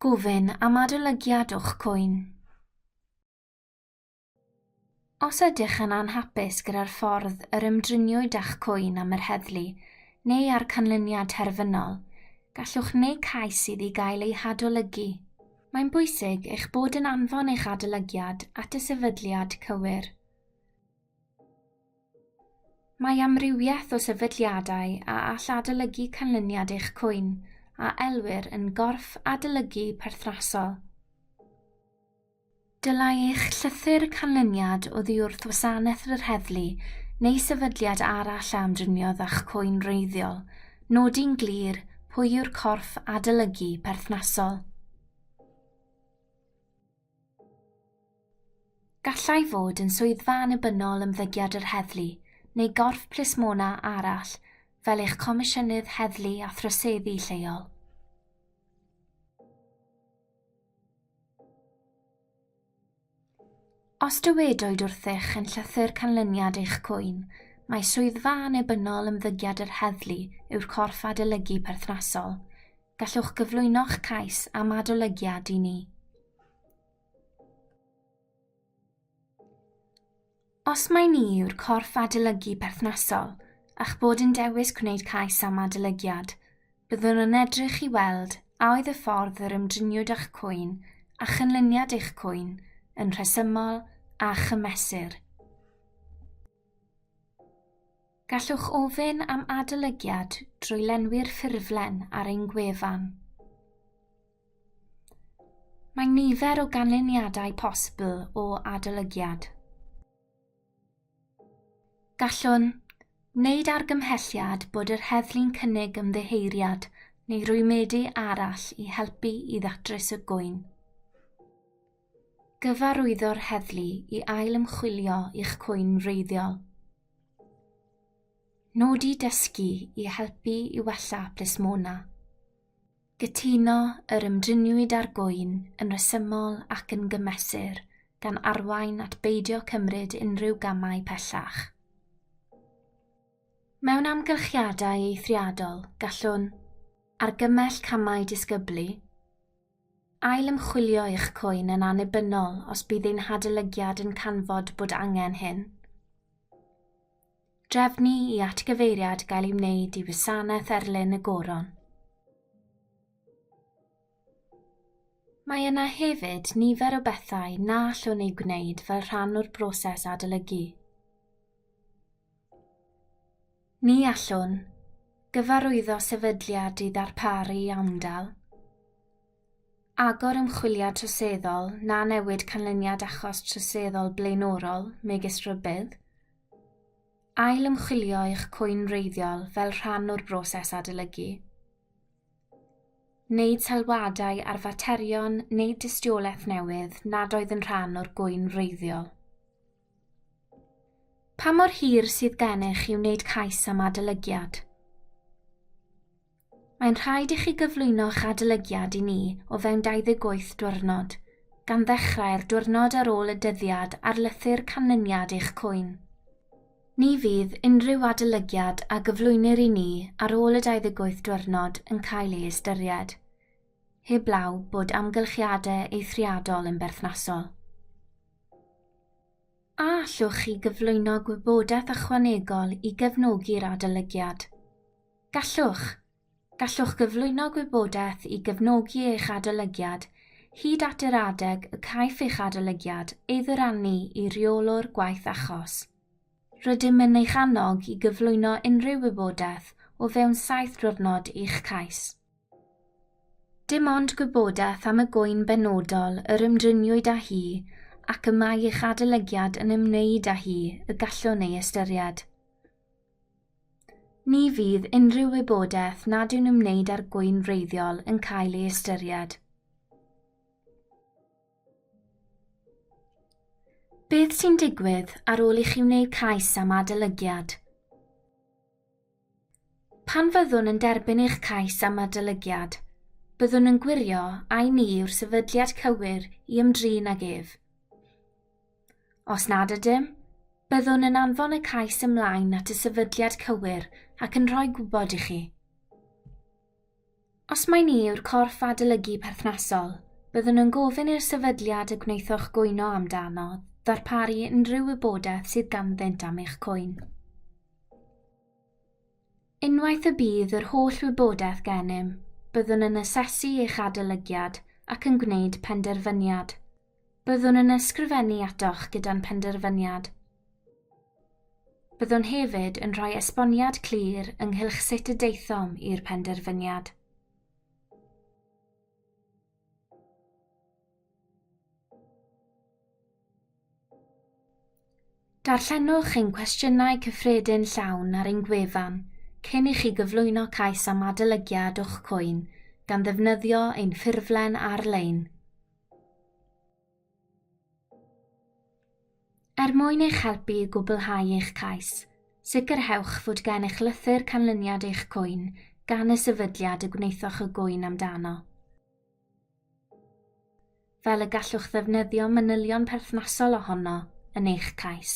Gofyn am adolygiad o'ch cwyn. Os ydych yn anhapus gyda'r ffordd yr ymdriniwyd â'ch cwyn am yr heddlu neu â'r canlyniad terfynol, gallwch wneud cais iddi gael ei hadolygu. Mae'n bwysig eich bod yn anfon eich adolygiad at y sefydliad cywir. Mae amrywiaeth o sefydliadau a all adolygu canlyniad eich cwyn, a elwir yn gorff adolygu perthnasol. Dylai eich llythyr canlyniad oddi wrth Wasanaeth yr Heddlu neu sefydliad arall a ymdriniodd â'ch cwyn wreiddiol nodi'n glir pwy yw'r corff adolygu perthnasol. Gallai fod yn swyddfa annibynnol ymddygiad yr heddlu neu gorff plismona arall fel eich Comisiynydd Heddlu a Throseddu lleol. Os dywedwyd wrthych yn llythyr canlyniad eich cwyn, mai swyddfa annibynnol ymddygiad yr heddlu yw'r corff adolygu perthnasol, gallwch gyflwyno'ch cais am adolygiad i ni. Os mai ni yw'r corff adolygu perthnasol a'ch bod yn dewis gwneud cais am adolygiad, byddwn yn edrych i weld a oedd y ffordd yr ymdriniwyd â'ch cwyn a chynlyniad eich cwyn yn rhesymol a chymesur. Gallwch ofyn am adolygiad drwy lenwi'r ffurflen ar ein gwefan. Mae nifer o ganlyniadau posibl o adolygiad. Gallwn wneud argymhelliad bod yr heddlu'n cynnig ymddiheuriad neu rwymedi arall i helpu i ddatrys y gŵyn. Gyfarwyddo'r heddlu i ail-ymchwilio i'ch cwyn wreiddiol. Nodi dysgu i helpu i wella plismona. Gytuno yr ymdriniwyd â'r gŵyn yn rhesymol ac yn gymesur, gan arwain at beidio cymryd unrhyw gamau pellach. Mewn amgylchiadau eithriadol, gallwn argymell camau disgyblu, Ail-ymchwilio i'ch cwyn yn annibynnol os bydd ein hadolygiad yn canfod bod angen hyn. Drefnu i atgyfeiriad gael ei wneud i Wasanaeth Erlyn y Goron. Mae yna hefyd nifer o bethau na allwn eu gwneud fel rhan o'r broses adolygu. Ni allwn gyfarwyddo sefydliad i ddarparu iawndal, agor ymchwiliad troseddol na newid canlyniad achos troseddol blaenorol megis rhybudd, ail-ymchwilio i'ch cwyn wreiddiol fel rhan o'r broses adolygu, wneud sylwadau ar faterion neu dystiolaeth newydd nad oedd yn rhan o'r gŵyn wreiddiol. Pa mor hir sydd gennych i wneud cais am adolygiad? Mae'n rhaid i chi gyflwyno'ch adolygiad i ni o fewn 28 diwrnod, gan ddechrau'r diwrnod ar ôl y dyddiad ar lythyr canlyniad eich cwyn. Ni fydd unrhyw adolygiad a gyflwynir i ni ar ôl y 28 diwrnod yn cael ei ystyried, heblaw bod amgylchiadau eithriadol yn berthnasol. A allwch chi gyflwyno gwybodaeth ychwanegol i gefnogi'r adolygiad? Gallwch. Gallwch gyflwyno gwybodaeth i gefnogi eich adolygiad hyd at yr adeg y caiff eich adolygiad ei ddyrannu i reolwr gwaith achos. Rydym yn eich annog i gyflwyno unrhyw wybodaeth o fewn saith diwrnod i'ch cais. Dim ond gwybodaeth am y gŵyn benodol yr ymdriniwyd â hi ac y mae eich adolygiad yn ymwneud â hi y gallwn ei ystyried. Ni fydd unrhyw wybodaeth nad yw'n ymwneud â'r gŵyn wreiddiol yn cael ei ystyried. Beth sy'n digwydd ar ôl i chi wneud cais am adolygiad? Pan fyddwn yn derbyn eich cais am adolygiad, byddwn yn gwirio ai ni yw'r sefydliad cywir i ymdrin ag ef. Os nad ydym, byddwn yn anfon y cais ymlaen at y sefydliad cywir ac yn rhoi gwybod i chi. Os Os mai ni yw'r corff adolygu perthnasol, byddwn yn gofyn i'r sefydliad y gwnaethoch gwyno amdano ddarparu unrhyw wybodaeth sydd ganddynt am eich cwyn. Unwaith y bydd yr holl wybodaeth gennym, byddwn yn asesu eich adolygiad ac yn gwneud penderfyniad. Byddwn yn ysgrifennu atoch gyda'n penderfyniad. Byddwn hefyd yn rhoi esboniad clir ynghylch sut y daethom i'r penderfyniad. Darllenwch ein cwestiynau cyffredin llawn ar ein gwefan cyn i chi gyflwyno cais am adolygiad o'ch cwyn gan ddefnyddio ein ffurflen ar-lein. Er mwyn eich helpu i gwblhau eich cais, sicrhewch fod gennych lythyr canlyniad eich cwyn gan y sefydliad y gwnaethoch y gŵyn amdano. fel y gallwch ddefnyddio manylion perthnasol ohono yn eich cais.